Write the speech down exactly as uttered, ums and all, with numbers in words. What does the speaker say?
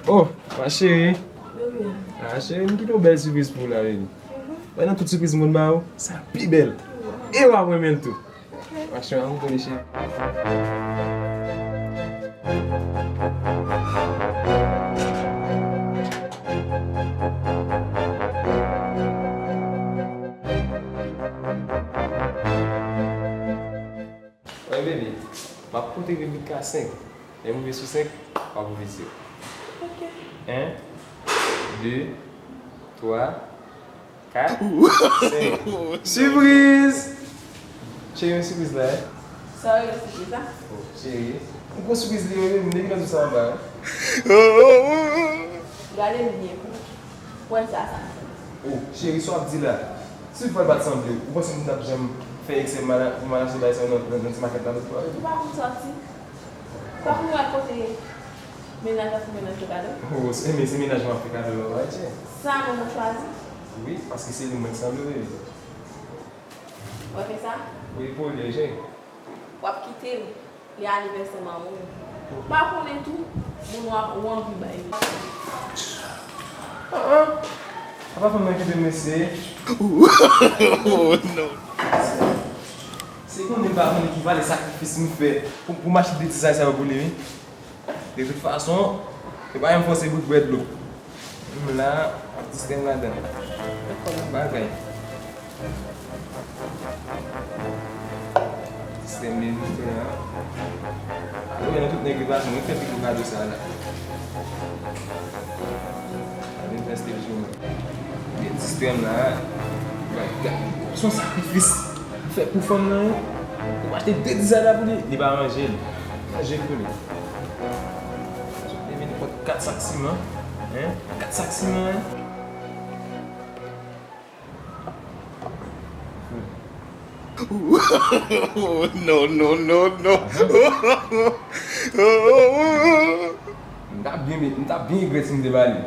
Oh, ma cheri. Ah, cheri, m kite yon bèl sipriz pou ou la, baby. Wè, nan tout sipriz moun ba ou, sa pi bèl. E w ap renmen l tou. Ma cheri, an kole, cheri. Wè, baby, m ap konte rive jiska senk. Lè m rive sou senk, w ap ouvri zye w. Ok. En, de, twa, kat, senk. Sipriz! Cheri, yon sipriz la, eh? Sa w rele sipriz la? Oh, cheri. M gwo sipriz li ye, baby, m depi nan tout sa anba, eh? Gade m byen pou w konn sa sa. Oh, cheri, sa w ap di la? Si w fè l pa t sanble, ou panse m t ap janm fè eksè pou m al achte bagay sa yo nan, nan, nan ti makèt la lòt fwa? Ou pa konn sòti? Fòk nou wè kote mennaj la fè mennaj yo kado. Oh, se, men se mennaj mwen ap fè kado lò, pa vre? Sa menm ou chwazi? Wi, paske se li mwen ki sanble, wi. Ou wè sa? Wi, pou li, cheri. W ap kite l. Li anivèsè manman w. M pa konnen tou, moun w ap, ou anvi bay li. Ah, ah. Apa fanm nan kite m eseye? Oh, no. Se konnen m pa konnen ki valè sakrifis m fè pou, pou m achte de ti zay sa yo pou li, wi. De tout fason, yo pa janm fòse bout bwè dlo. M la, ap distrè m ladan. Bagay. Sistèm militè a. Ou wè nan tout nèg yo pa jwenn, yo fè pi gwo kado sa la. Gade m fè stil sou mwen. Gen sistèm la. Gade, se yon sakrifis. Fè pou fanm nan, wi. Ou achte de dizay la pou li, li pa manje l. Manje l pou li. Li vin pot kat sak siman. Hein? Kat sak siman, hein? No, no, no, no. M t ap byen, m t ap byen regrèt si m te ba li.